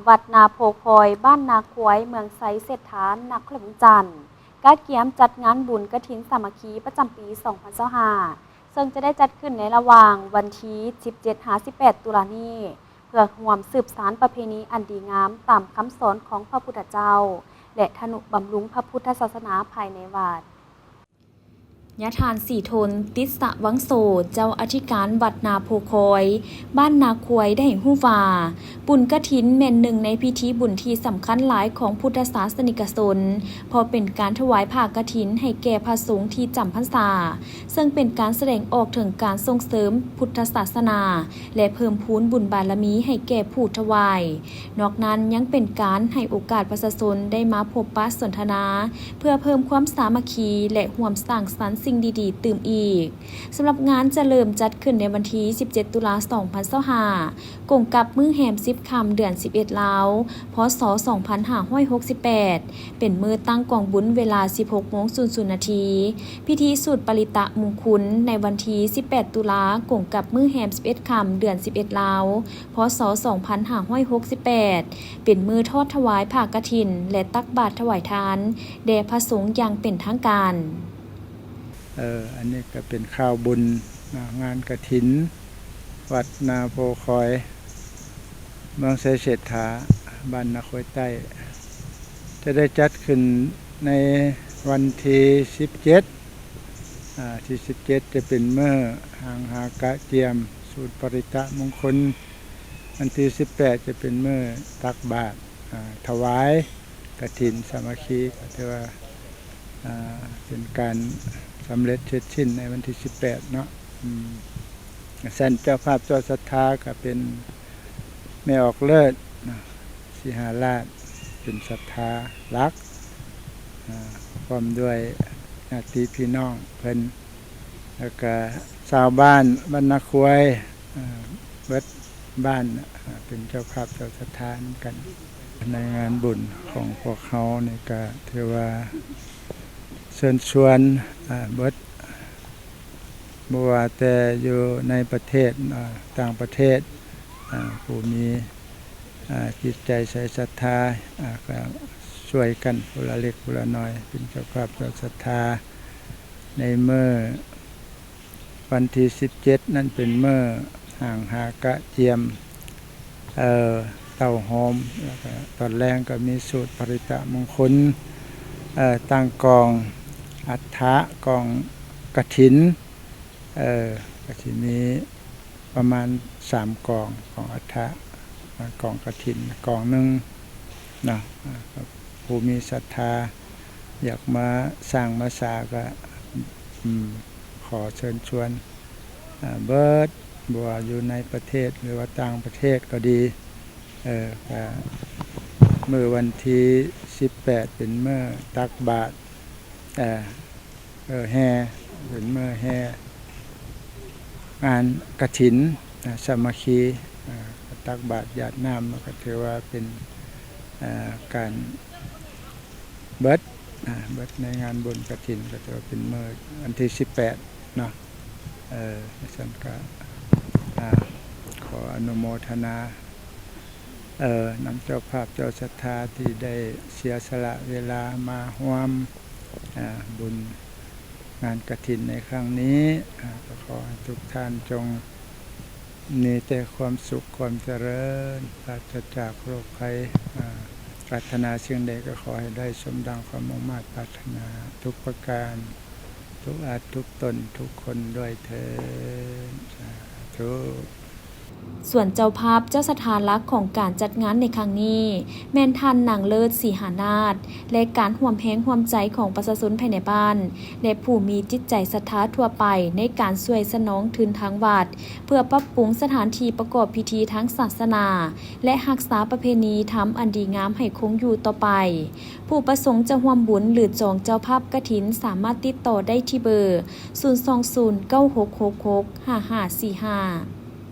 ວັດນາໂພຄອຍ ບ້ານນາຄວາຍ ເມືອງໄຊເສດຖາ ນະຄອນຫຼວງວຽງຈັນ ກະກຽມຈັດງານບຸນກະຖິນສາມັກຄີປະຈຳປີສອງພັນຊາວຫ້າ ເຊິ່ງຈະໄດ້ຈັດຂຶ້ນໃນລະຫວ່າງວັນທີສິບເຈັດຫາສິບແປດຕຸລານີ້ ເພື່ອຮ່ວມສືບສານປະເພນີອັນດີງາມຕາມຄຳສອນຂອງພະພຸດທະເຈົ້າ ແລະ ທະນຸບຳລຸງພະພຸດທະສາສະໜາພາຍໃນວັດ. ຍາທ່ານ ສີທົນ ຕິດສະວັງໂສ ເຈົ້າອະທິການວັດນາໂພຄອຍ ບ້ານນາຄວາຍ ໄດ້ໃຫ້ຮູ້ວ່າ ບຸນກະຖິນແມ່ນໜຶ່ງໃນພິທີບຸນທີ່ສຳຄັນຫຼາຍຂອງພຸດທະສາສະນິກະຊົນ ເພາະເປັນການຖວາຍຜ້າກະຖິນໃຫ້ແກ່ພະສົງທີ່ຈຳພັນສາ, ເຊິ່ງເປັນການສະແດງອອກເຖິງການສົ່ງເສີມພຸດທະສາສະໜາ ແລະ ເພີ່ມພູນບຸນບາລະມີໃຫ້ແກ່ຜູ້ຖວາຍ. ນອກນັ້ນຍັງເປັນການໃຫ້ໂອກາດປະຊາຊົນໄດ້ມາພົບປະສົນທະນາ ເພື່ອເພີ່ມຄວາມສາມັກຄີ ແລະ ຮ່ວມສ້າງສັນສິ່ງດີໆຕື່ມອີກ. ສຳລັບງານຈະເລີ່ມຈັດຂຶ້ນໃນວັນທີສິບເຈັດຕຸລາສອງພັນຊາວຫ້າ ກົງກັບມື້ແຮມສິບຄ່ຳເດືອນສິບເອັດລາວ ພ.ສ. ສອງພັນຫ້າຮ້ອຍຫົກສິບແປດ ເປັນມື້ຕັ້ງກອງບຸນເວລາສິບຫົກໂມງສູນນາທີ. ພິທີສູດປະລິຕະມຸງຄຸນໃນວັນທີສິບແປດຕຸລາ ກົງກັບມື້ແຮມສິບເອັດຄ່ຳເດືອນສິບເອັດລາວ ພ.ສ. ສອງພັນຫ້າຮ້ອຍຫົກສິບແປດ ເປັນມື້ທອດຖວາຍຜ້າກະຖິນ ແລະ ຕັກບາດຖວາຍທານແດ່ພະສົງຢ່າງເປັນທາງການ. ເອີ ອັນນີ້ກໍເປັນຂ່າວບຸນ ນະ ງານກະຖິນ ວັດນາໂພຄອຍ ເມືອງໄຊເສດຖາ ບ້ານນາຄວາຍໃຕ້ ຈະໄດ້ຈັດຂຶ້ນໃນວັນທີສິບເຈັດ ອາ ທີສິບເຈັດຈະເປັນມື້ຫາງຫາກະຈຽມສູດປະລິຕະມຸງຄຸນ, ວັນທີສິບແປດຈະເປັນມື້ຕັກບາດ ອາ ຖວາຍກະຖິນສາມັກຄີ ກໍຖືວ່າ ອ່າ ເປັນການສຳເລັດເສັດສິ້ນໃນວັນທີສິບແປດເນາະ. ອືມ ຊັ້ນເຈົ້າພາບເຈົ້າສັດທາກໍເປັນແມ່ອອກເລີດເນາະ ສີຫາລາດ ເປັນສັດທາຫຼັກ ອ່າ ພ້ອມດ້ວຍຍາດຕິພີ່ນ້ອງເພິ່ນ ແລ້ວກະຊາວບ້ານບ້ານນາຄວາຍ ເອີ ເບິດບ້ານ ເປັນເຈົ້າພາບເຈົ້າສັດທານຳກັນ. ໃນງານບຸນຂອງພວກເຮົານີ້ກະຖືວ່າເຊີນຊວນ ເອີ ເບິດ ບໍ່ວ່າແຕ່ຢູ່ໃນປະເທດ ເອີ ຕ່າງປະເທດ ເອີ ຜູ້ມີ ເອີ ຈິດໃຈໃສສັດທາ ເອີ ກະຊ່ວຍກັນຜູ້ລະເລັກຜູ້ລະນ້ອຍ ເປັນເຈົ້າພາບເຈົ້າສັດທາ ໃນມື້ ວັນທີສິບເຈັດນັ້ນເປັນມື້ຫາງຫາກະຈຽມ ເອີ ເຕົ້າໂຮມ ແລ້ວກະຕອນແລງກໍມີສູດປະລິຕະມຸງຄຸນ ເອີ ຕັ້ງກອງອັດຖະ ກອງກະຖິນ ເອີ ກໍຊິມີປະມານສາມກອງ ກອງອັດຖະ ກອງກະຖິນກອງໜຶ່ງເນາະ. ຜູ້ມີສັດທາ ຢາກມາສ້າງມາສາກະ ອືມ ຂໍເຊີນຊວນ ອາ ເບິດ ບໍ່ວ່າຢູ່ໃນປະເທດ ຫຼືວ່າຕ່າງປະເທດກໍດີ ເອີ ກະມື້ວັນທີສິບແປດເປັນມື້ຕັກບາດ ເອີ ເອີ ແຫ່ ເປັນມື້ແຫ່ງານກະຖິນ ອາ ສາມັກຄີ ອາ ຕັກບາດຢາດນ້ຳ ມັນກໍຖືວ່າເປັນ ອາ ການ ເບິດ ອາ ເບິດໃນງານບຸນກະຖິນ ກໍຖືວ່າເປັນມື້ວັນທີສິບແປດເນາະ. ເອີ ຊັ້ນກະ ອາ ຂໍອະນຸໂມທະນາ ເອີ ນຳເຈົ້າພາບເຈົ້າສັດທາທີ່ໄດ້ເສຍສະຫຼະເວລາມາຮ່ວມ ອາ ບຸນງານກະຖິນໃນຄັ້ງນີ້ ອາ ກໍຂໍໃຫ້ທຸກທ່ານຈົ່ງ ມີແຕ່ຄວາມສຸກຄວາມຈະເລີນ ປາສະຈາກໂລກໄພ ອາ ປາດຖະໜາສິ່ງໃດກໍຂໍໃຫ້ໄດ້ສົມດັ່ງຄວາມມຸ່ງມາດປາດຖະໜາທຸກປະການ ທຸກອັນທຸກຕົນທຸກຄົນດ້ວຍເທີ້ນ ສາທຸ. ສ່ວນເຈົ້າພາບເຈົ້າສັດທາຫຼັກຂອງການຈັດງານໃນຄັ້ງນີ້ ແມ່ນທ່ານນາງເລີດ ສີຫານາດ ແລະ ການຮ່ວມແຮງຮ່ວມໃຈຂອງປະຊາຊົນພາຍໃນບ້ານ ແລະ ຜູ້ມີຈິດໃຈສັດທາທົ່ວໄປ ໃນການຊ່ວຍສະໜອງທຶນທາງວັດ ເພື່ອປັບປຸງສະຖານທີ່ປະກອບພິທີທາງສາສະໜາ ແລະ ຮັກສາປະເພນີທຳອັນດີງາມໃຫ້ຄົງຢູ່ຕໍ່ໄປ. ຜູ້ປະສົງຈະຮ່ວມບຸນ ຫຼື ຈອງເຈົ້າພາບກະຖິນ ສາມາດຕິດຕໍ່ໄດ້ທີ່ເບີ ສູນສອງສູນ ເກົ້າຫົກຫົກຫົກ ຫ້າຫ້າສີ່ຫ້າ.